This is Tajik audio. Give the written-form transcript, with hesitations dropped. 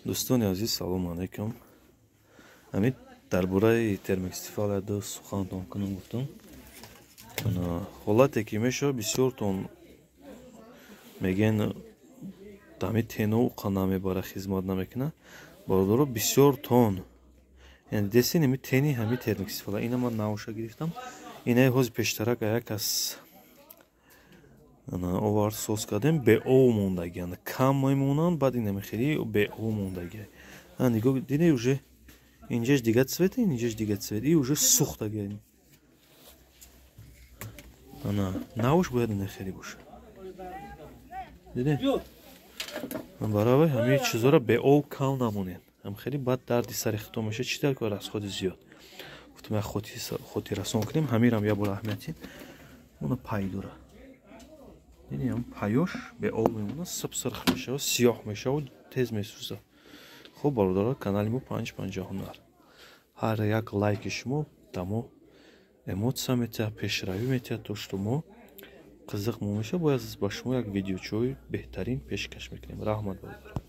Дӯстони азиз, салому алайкум. Ҳамин дар бораи термоцефалия ду сухантон кунам гуфтам. Ҳолате ки мешавад, бисёртон мегӯян, ҳамин тено уқа намебара, хизмат намекунад. Бародаро, бисёртон яъне десин ами тени ҳами термоцефалия, ина ман навша гирифтам, инаи ҳози пештарак як аз овард, соз кардем, беов мондагианд, кам мемонанд, баъд инами хеле беов мондагия. Нигоҳ, диде, уже инҷаш дига цвет, инҷаш дига цвет, и уже сӯхтагия. Ана навш бояд ина хеле боша, диде. Баравай ҳамаи чизоро беов кам намонед, ҳам хеле баъд дарди сари хито меша. Чӣ дар кор, расходи зиёд. Гуфтам, як хотиррасон кунем ҳамирам, як бор аҳамияти она пай дора. Дидем, паёш беоб мемонад, сиб сирх мешавад, сиёҳ мешавад, тез месӯзад. Хуб, бародаро, канали мо панҷ панҷа ҳунар. Ҳар як лайки шумо да мо эмоция метиҳад, пешравӣ метиҳад, то что мо қызиқ мо мешавад, бояд ба шумо як видеочои беҳтарин пешкаш мекунем. Раҳмат, бародаро.